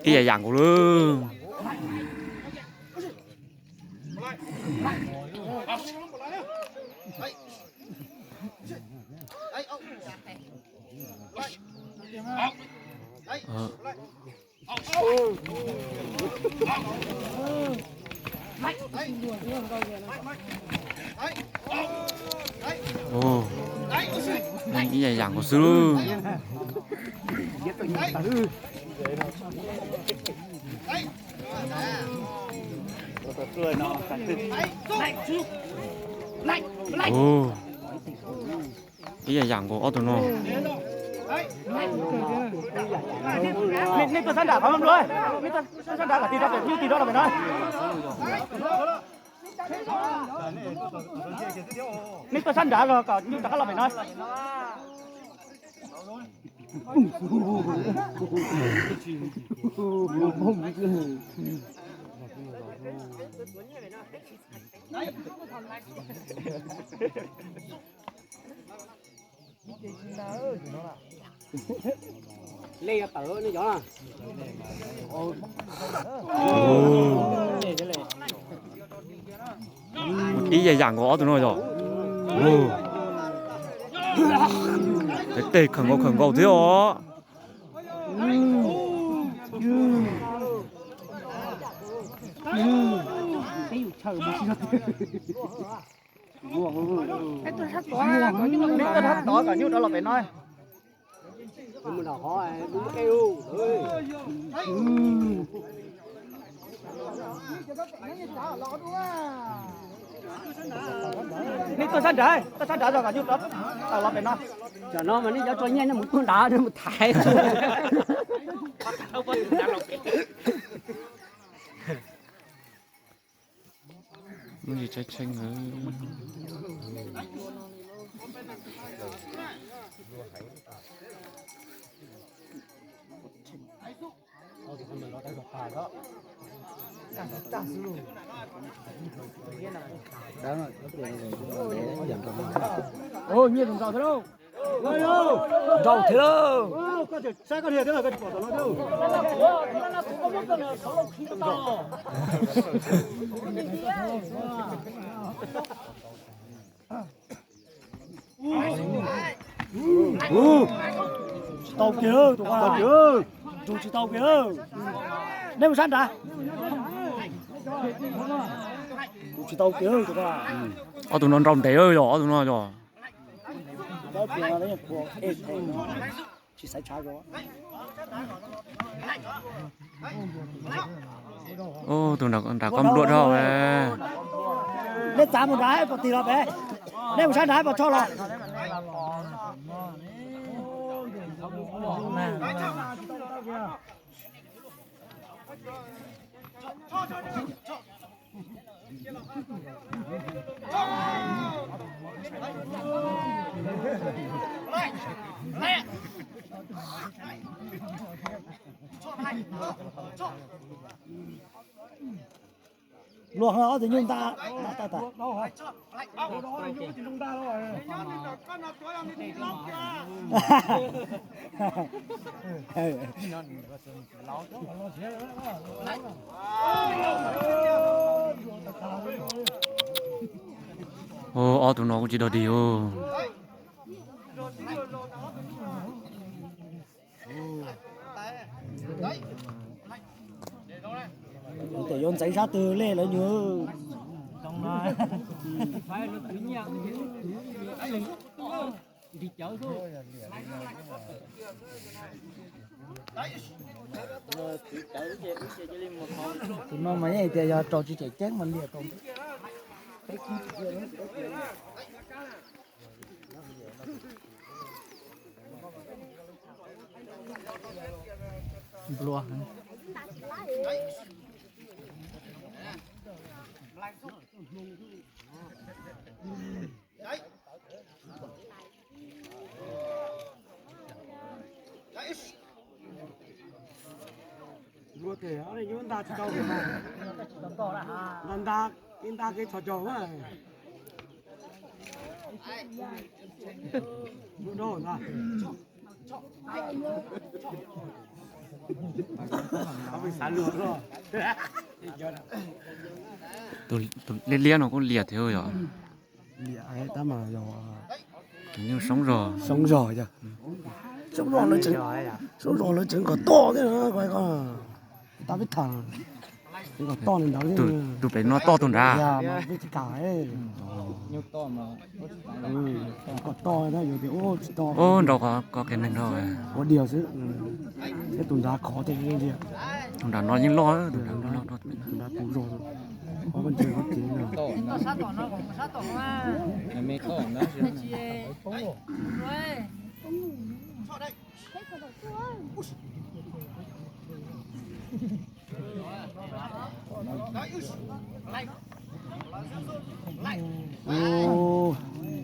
Ib yam yam nkaus lawm. Ua, ib yam yam nkaus xwb. Ua, ib yam yam nkaus ob tug no. Nej tuaj sab nram qhov npluav, nej tuaj sab nram kom tig rau pem, nyuj tig rov los pem no. Nej tuaj sab nrad los kom nyuj rov qab los pem no. Lej yog tawm nej cov. Ib yam yam nkaus ob tug no yog. Tej khawm nkaus khawm nkaus thiab os. Nej tuaj sab tod kom nyuj rov los pem no. Nej tuaj sab nrad, tuaj sab nrad tso kom nyuj rov tawm los pem no. Tam no mas nej cov tso nyiaj nej mus tuaj nrad nej mus thaiv. Muaj tsis tshee tshee. Nyiaj zoo nraus thiab lauj. Nraus thiab lauj. Saib koj niag thiab koj tsis pom tom no thiab. Tsis tau kiag tus ko, nrug tsis tau kiag. Nej mus sab nrad. Nrug tsis tau kiag tus ko. Ob tug no nraus ntev yog ob tug no yog. Tsis xaiv tshav. Tus nram qab npluav dhau. Nej txav mus nrad pom tig los pem. Nej mus sab nrad pom tshoj los. Luag ob tug nyuj nta. Ob tug no kuj tsis dog dig os. Tes yuav ntxeev sab twg lej lawv nyuag. Tus no mas yeej tias yog raug tsis tseem ceeb mas liam rau. Nplua. Nta nta, nta kev txhos caug na. Tus liab liab no kuj liam thiab yom. Tus nyuj soob zog. Soob zog yog. Soob zog lawv tseem kom toj thiab. Tab peb tham, tseem kom toj li ntawd. Tus pem no toj tus nrad. Kom toj, tsis toj. Ub, nrau qhov ko qias neeg nrau. Ua diav xwb. Thiab tus nrad khov tiag. Tus nrad no yeej loj, tus nrad loj, tus nrad puv zog. Qhov ko ntshe qhov kev no.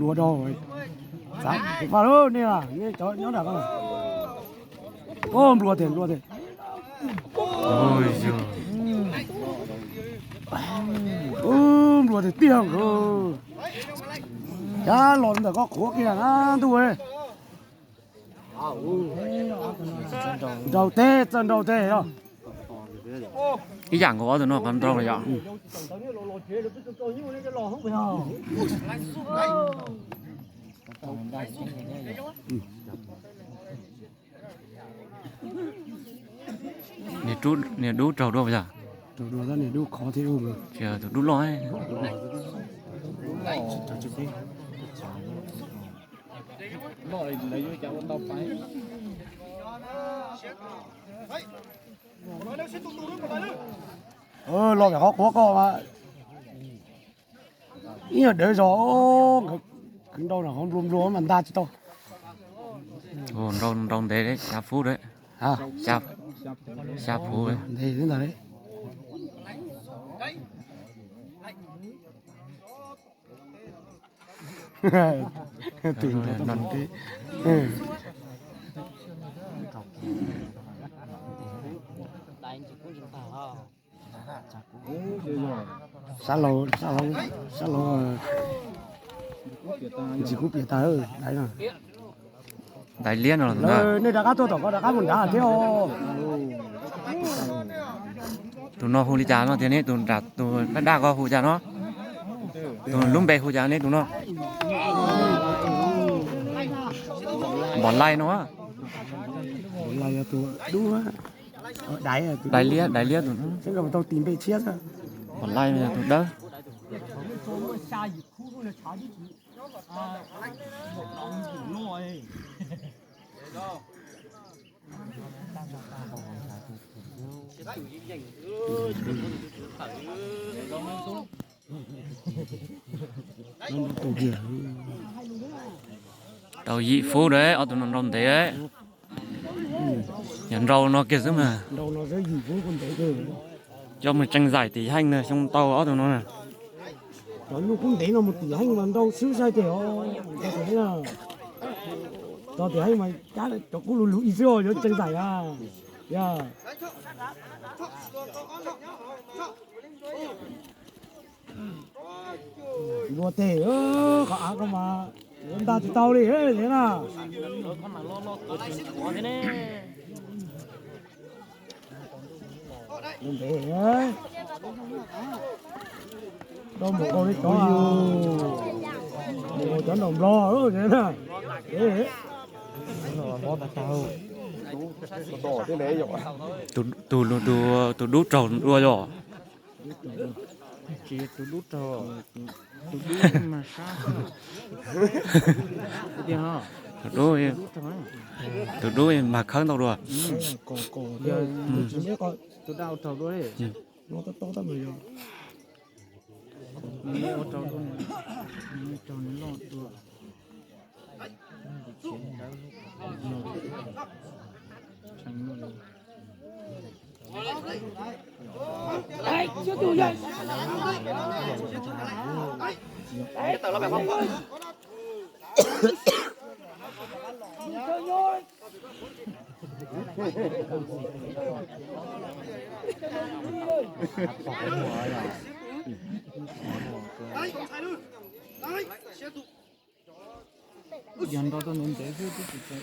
Ua rau, xav paj lub nej, nej cov nyob nram ko. Nplua tiag, nplua tiag. Nplua tiag tiag. Cab los ntawm koj qhuav kiag na ntuj. Nraus teg, txawj nraus teg os. Ib yam nkaus ob tug no qhov nraus yom. Niag dub raug dua yog? Niag dub khov thiab. Tus dub loj. Los pem qhov qhuav ko mas ib yam dawv zog, khwv nrau nram qhov nplua nplua mas nta tsis tau. Nrau ntev, xya phub, xya phub ntev ntag. Tus no ntev. Sab laug, sab laug, sab laug ntsis kub piam tag dais no. Dais liab no los ntag. Nej rov qab tuaj tom ko rov qab mus nrad thiab os. Tus no hu li cas no tiag ne? Tus nram tus daj daj ko hu cas no? Tus lub npe hu cas ne tus no? Npom Lais no. Dais liab, dais liab tus no. Npom Lais tus dawb. Tau yim phub lawm, ob tug no nrau ntev. Yog nrau no kiag xwb mas. Coj mus tseem zaim tim heej na xyoo tau ob tug no na. Cov nyuj kub ntev no mus tim heej mas nrau xwb sai tes os. Tso tim heej mas cab cov kub lug lug ib xwb os, yuav tseem zaim a. Yog. Luag teg, qhov av ko mas yuav nta tsis tau li na. Ntev, nrau mus nkaus li cov, mus nkaus cov nraum nplog na. Tus, tus dub raug dua yog? Tsis, tus dub raug, tus dub mas sab. Tus dub, tus dub mas khawb ntau dua. Tus dau raug dua li. Yog nrog rau ntev ntev xwb twb tsis tau.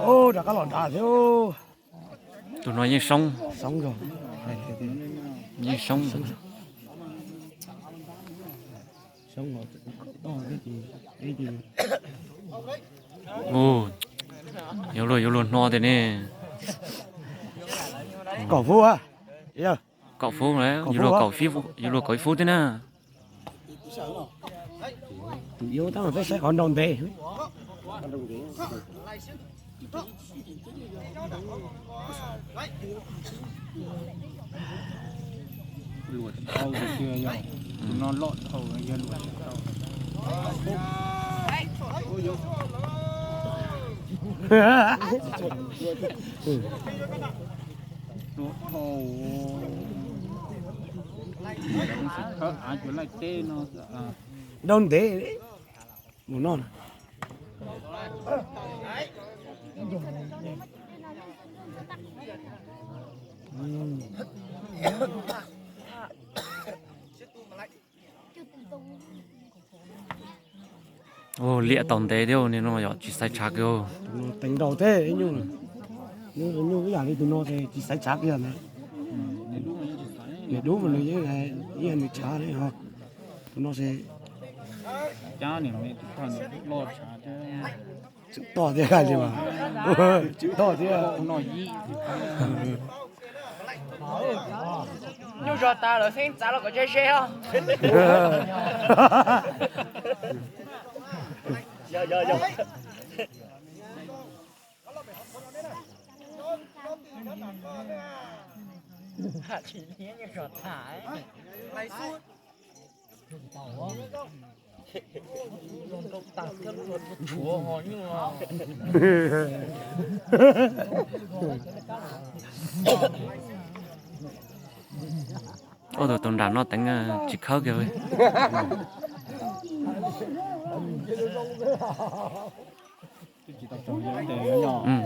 Rov qab los nrad thiab. Tus no yeej soob. Yeej soob. Yuav luag, yuav luag hno tiag ne. Kaum fub, kaum fub, yuav luag kaum ib fub thiab na. Tus yuav tab mas peb saib qhov nrau ntev. Luam tsis tau tiag, yog tus no loj dhau yog luam tsis tau. Luam dhau. Khawb av cuag laij teb no. Nrau ntev mus no. Liam tau ntev thiab, nim no yog tsis xaiv tshav kiag. Teev nrau thiab ib nyuag, nyuag ib yam li tus no ces tsis xaiv tshav kiag ntag. Niam dub mas nws yeej ib yam nws tshav li ho. Tus no ces tswm toj thiab, tswm toj thiab. Nyuj zog tas lawm xeeb txav los kom ze ze os. Ob tug tau nram no teev tsis khawb kiag.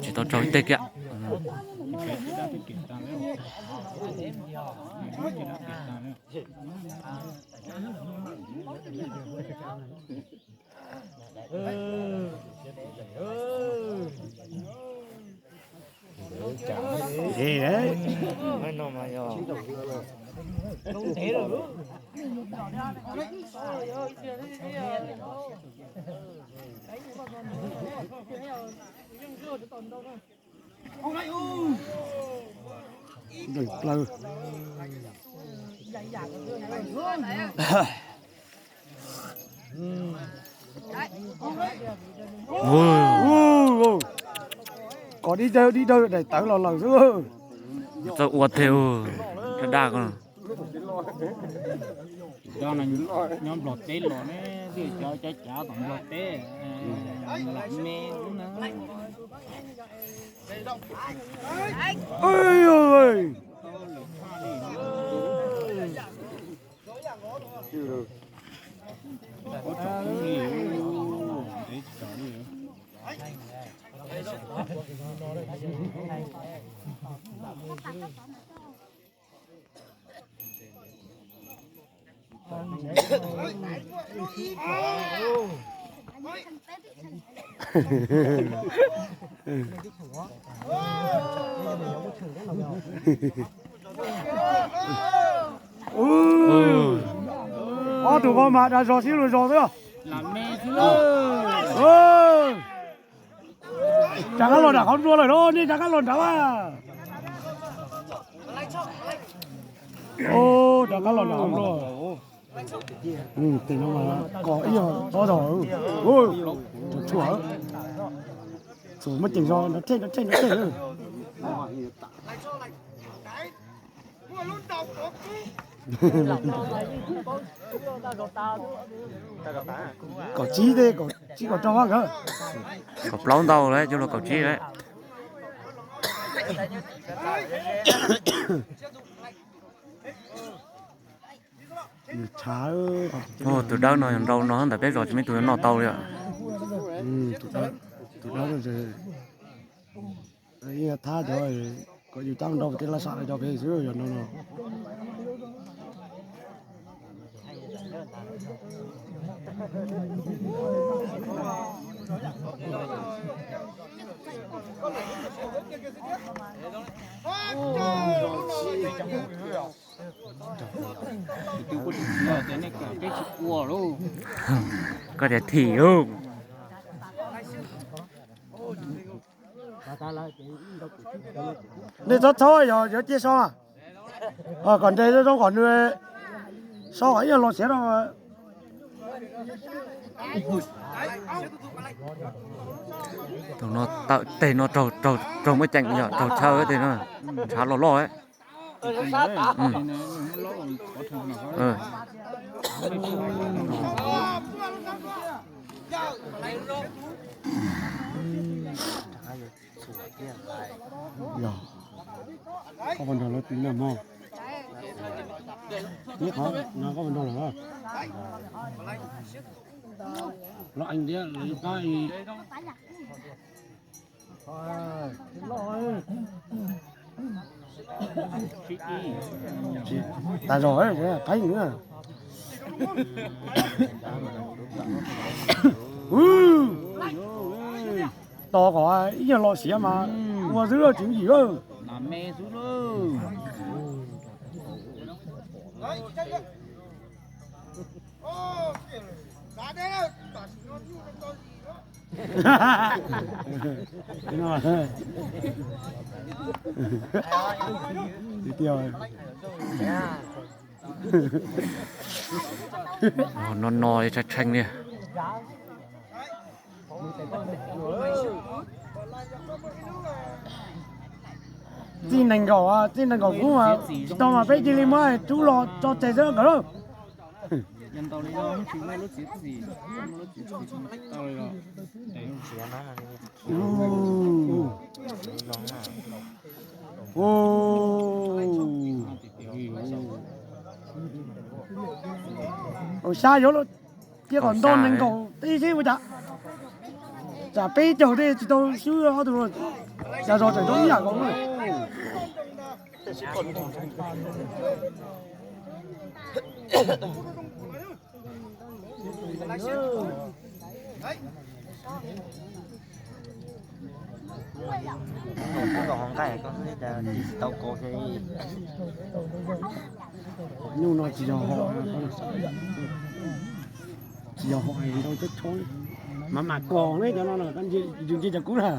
Tsis tau tsaug ib teg kiag. Nqeeg plaws. Kom dib dawb dib dawb daim tawv los lawm xwb. Txawj ua thiab, daj daj ko. Cov no nyob Nplog teb los ne, cov cov cav tom Nplog teb, lam me xwb na. Ob tug ko mas dag zog sib luag zog xwb. Rov qab los nram qhov nplua lawm no, nej rov qab los nram a. Rov qab los nram qhov nplua. Tes no mas kom ib yog tob zog. Tshuam, tshuam, muab ceem zog, nrov rhej nrov rhej nrov rhej. Kaum tsib tej, kaum tsib kaum rau nkawd. Kaum plaub ntau lawm, coj los kaum tsib lawm. Tus dawb no yog nrau no ntawm peb zos tsis muaj ib tug yuav noj tau li. Tus dawb, ib thab cov kom yus cab nrau tej laj sam cov pem xwb yog no no. Koj tias thim lauj. Nej txhob txhob yog yuav cia so, kom nres zoo kom nws so kom ib yam los siav rau. Tus no tawm teg no raug, raug muaj ceem yom, raug chaw tej no, ntshav loj loj. Koj puas nrog lawv tiv na mog? Neb qhov no koj puas nrog lawm? Los ees thiab lawv qab tas zog qeeb na. Tos kom ib nyuag los siav mas ua xwb tsis yim. No no li tshee tshee li. Txij nees nkaum, txij nees nkaum kub mas tsis tau mas peb cia li muab rub los tso tseg xwb nkawd lauj. Ua xya yuav cia kom nto nees nkaum tib xwb ua cas, tsam peb caug tej tsis tau swb ob tug, cas zog tseem zoo ib yam nkaus. Nyuj no tsis yog hom, tsis yog hom ntau teb tshoob, mas mam kos ne cov no, yus ntsia cov kub na.